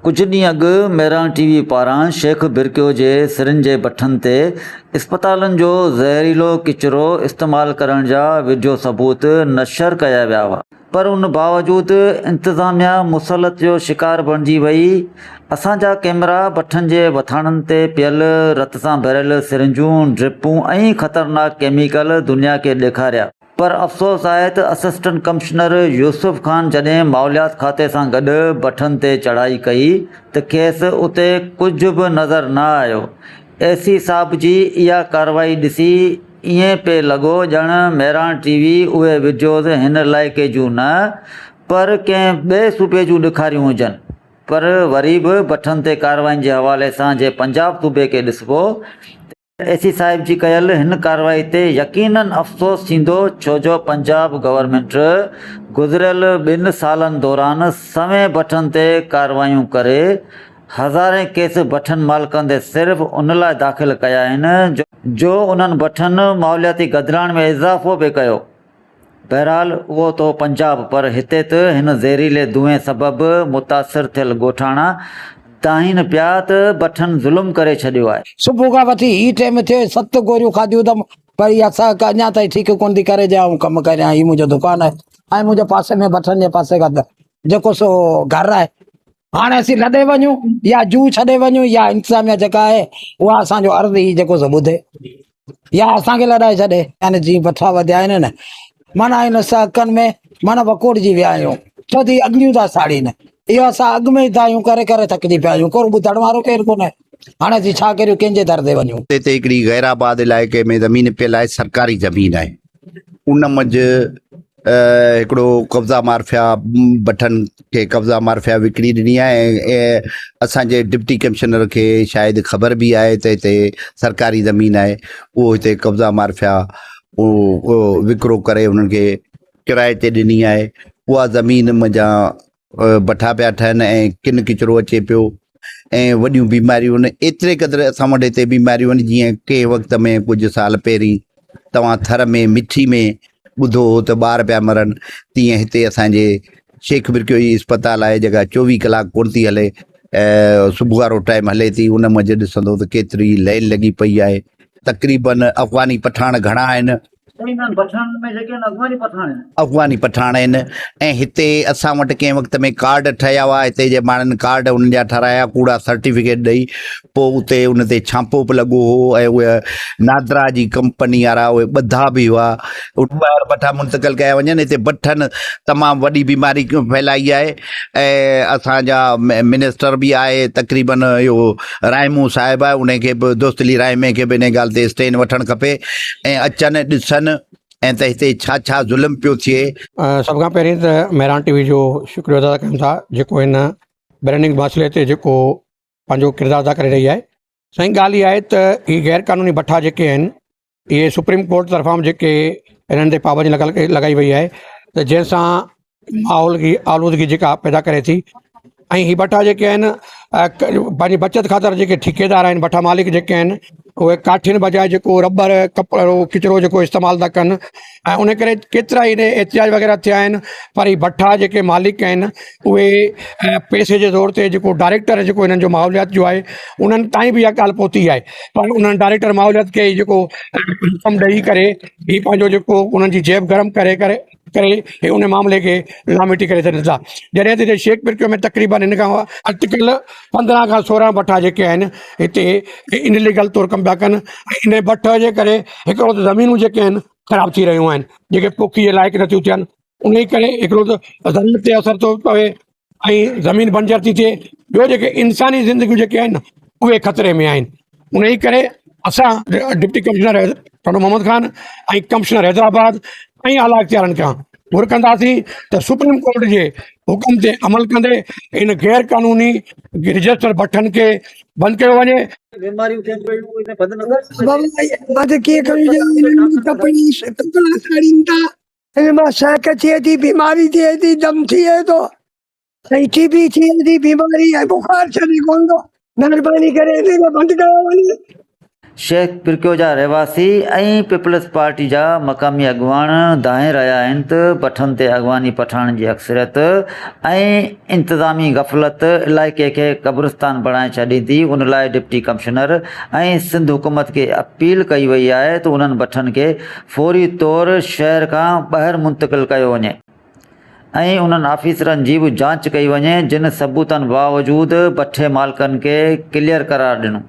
ڪجهه ڏينهن اڳ مهراڻ ٽي وي پاران شيخ برڪيو جي سرن جي بٺن تي اسپتالن جو زهريلو ڪچرو استعمال ڪرڻ جا وڊيو ثبوت نشر ڪيا ويا هئا پر ان باوجود انتظاميا مسلط جو شڪار بڻجي وئي، اسان جا ڪئميرا بٺن جي وٿاڻن تي پيل رت سان ڀريل سرنجون، ڊرپون ۽ خطرناڪ ڪيميڪل دنيا کي ڏيکاريا. پر افسوس آهي ته اسسٽنٽ ڪمشنر يوسف خان جڏهن ماحوليات کاتي سان گڏ بٺن تي چڙهائي ڪئي ته کيس اتي ڪجهه به نظر نه آيو. اي سي صاحب جي اها ڪارروائي ڏسي ائين پئي لڳو ڄڻ مهراڻ ٽي وي اهي وڊيوز هن علائقي جون نه پر ڪنهن ٻئي صوبي جون ڏيکاريون هجن. پر وري به بٺن تي ڪارروائين جي حوالي سان جي پنجاب صوبي کي ڏسبو ته اي سي صاحب جي ڪيل هن ڪارروائي تي يقينن افسوس ٿيندو ڇو جو پنجاب گورنمينٽ گذريل ٻن سالن دوران سوين بٺن تي ڪارروايون ڪري هزارين ڪيس بٺن مالڪن تي صرف ان لاء داخل ڪيا آهن جو انهن بٺن ماحولياتي گدلاڻ ۾ اضافو پئي ڪيو. بهرحال اهو ته هو پنجاب پر هتي ته هن زهريلي دونهين سبب متاثر ٿيل ڳوٺاڻا دانهين پيا ته بٺن ظلم ڪري ڇڏيو آهي. صبح کان وٺي هي ٽيم ٿيو ست گوريون کاڌيون اٿم پر اها سهڪ اڃا تائين ٺيڪ ڪونه ٿي ڪري جي آئون ڪم ڪريان هي منهنجو دڪان آهي ۽ منهنجي پاسي ۾ بٺن جي پاسي کان جيڪو سو گهر آهي هاڻي اسين لڏي وڃون يا جوء ڇڏي وڃون يا انتظاميا جيڪا آهي اها اسان جو عرض هي جيڪو سو ٻڌي يا اسان کي لڏائي ڇڏي. يعني جيئن بٺا وڌيا آهن نه معنيٰ هن سهڪن ۾ معنيٰ وڪوڙجي ويا آهيون ڇو ته هي اڳڙيون ٿا ساڙين اهو اسان اڳ ۾ ئي دانهيون ڪري ڪري ٿڪجي پيا آهيون ڪو ٻڌڻ وارو ڪير ڪونهي هاڻي اسين ڇا ڪريون ڪنهن جي در تي وڃون. هتي هڪڙي غير آباد علائقي ۾ زمين پيل آهي سرڪاري زمين آهي ان منجهه هڪڙو قبضا مارفيا بٺن کي قبضا مارفيا وڪڻي ڏني آهي ۽ اسان جي ڊپٽي ڪمشنر کي شايد خبر به آهي ته هتي سرڪاري زمين آهي اهو هتي قبضا مارفيا اهو وڪرو ڪري انهن کي ڪرائي تي ڏني آهي اها زمين منجهان بٺا پيا ٺهن ۽ ڪن ڪچرو اچي پيو ۽ وڏيون بيماريون آهن ايتري قدر اسان وٽ هتي بيماريون آهن جيئن ڪنهن وقت ۾ ڪجهه سال پهرين توهان ٿر ۾ مٺي ۾ ٻڌو هو ته ٻار پيا مرن تيئن هتي اسان جي شيخ برڪيو جي اسپتال آهي جيڪا 24 ڪلاڪ ڪونه ٿي هلي صبح وارو ٽائيم هلي ٿي ان منجهه ڏسندو ته ڪيتري لائن لڳي پئي آهي تقريبن افغاني پٺاڻ گهڻا آهن انهن پٺاڻن ۾ جيڪي آهن افغاني پٺاڻ آهن. افغاني پٺاڻ آهن ۽ هتي اسان وٽ ڪنهن وقت ۾ ڪارڊ ٺهيا هئا هتي جي ماڻهن ڪارڊ انهن جا ٺهرايا ڪوڙا سرٽيفڪيٽ ڏئي پوء اتي ان تي ڇاپو به لڳو هو ۽ اهي نادرا جي ڪمپني وارا اهي ٻڌا به هئا ٻاهر بٺا منتقل ڪيا وڃن هتي بٺن تمام وڏي بيماري ڦهلائي آهي ۽ اسان جا منسٽر به آهي تقريبن اهو رائمون صاحب آهي ان کي به دوست علي رائمي کي به ان ڳالهه تي اسٽينڊ وٺڻ کپي ۽ اچن ڏسن ۽ ته هتي ڇا ڇا ظلم پيو ٿئي. سڀ کان پهرين ته مهراڻ ٽي وي جو شڪريو ادا ڪيون ٿا جيڪو هن برننگ مسئلي تي جيڪو پنهنجو ڪردار ادا ڪري رهي آهي سائين ڳالهه اها آهي ته هي غير قانوني بٺا جيڪي آهن اهي سپريم ڪورٽ طرفان جيڪي انهن تي پابندي لڳل لڳائي وئي آهي ته جنهن سان ماحول جي آلودگي جيڪا پيدا ڪري ٿي ۽ هي بٺا جيڪي آهن پنهنجي بچت خاطر جيڪي ٺيڪيدار آهن بٺا مالڪ جيڪي آهن اهي ڪاٺين بجاء جيڪو ربر ڪپڙو ڪچرو جيڪو استعمال ٿا ڪن ۽ ان ڪري ڪيترا ئي احتجاج وغيره ٿيا آهن پر هي بٺا جيڪي مالڪ آهن اهي پئسي جي زور تي جيڪو ڊائريڪٽر جيڪو هنن جو ماحوليات جو آهي انهن تائين به اها ڳالهه پهتي آهي پر انهن ڊائريڪٽر ماحوليات کي جيڪو رقم ڏئي ڪري هي پنهنجو جيڪو انهن جي جيب گرم ڪري ڪري ڪري هي ان معاملي کي لاميٽي ڪري ڇڏين ٿا جڏهن ته شيخ پرڪيو ۾ تقريبن هن کان اٽڪل 15 کان 16 بٺا جيڪي آهن هتي انليگل طور ڪم پيا ڪن ۽ ان بٺ جي ڪري هڪڙو ته زمينون جيڪي آهن خراب ٿي رهيون آهن جيڪي پوکي جي لائق نٿيون ٿين انهي ڪري هڪڙو ته زمين تي اثر ٿو پوي ۽ زمين بنجر ٿي ٿئي ٻيو جيڪي انساني زندگيون جيڪي آهن اهي خطري ۾ آهن انهي ڪري اسان deputy commissioner Tando Muhammad Khan ۽ commissioner Hyderabad ۽ اعليٰ اختيارن کان گهر ڪنداسين ته سپريم ڪورٽ جي حڪم تي عمل ڪندي ان غير قانوني رجسٽر بٺن کي بند ڪيو وڃي. بند ڪيئن ڪيون ڪپڙا ساڙين ٿا ان مان سهڪ ٿئي ٿي، بيماري ٿئي ٿي، دم ٿئي ٿو ۽ ٽي بي ٿئي ٿي بيماري ۽ بخار ڇڏي ڪونه ٿو. مهرباني ڪري ان کي بند ڪيو وڃي. شيخ پرڪيو جا رهواسي ۽ پيپلز پارٽي جا مقامي اڳواڻ دانهين رهيا آهن ته بٺن تي اغواني پٺاڻن جي اڪثريت ۽ انتظامي غفلت علائقي کي قبرستان بڻائي ڇڏيندي ان لاء ڊپٽي ڪمشنر ۽ سنڌ حڪومت کي اپيل ڪئي وئي آهي ته انهن بٺن کي فوري طور شهر کان ٻاهر منتقل ڪيو وڃي ۽ انهن آفيسرن جي به جاچ ڪئي وڃي جن ثبوتن باوجود بٺي مالڪن کي ڪليئر قرار ڏنو.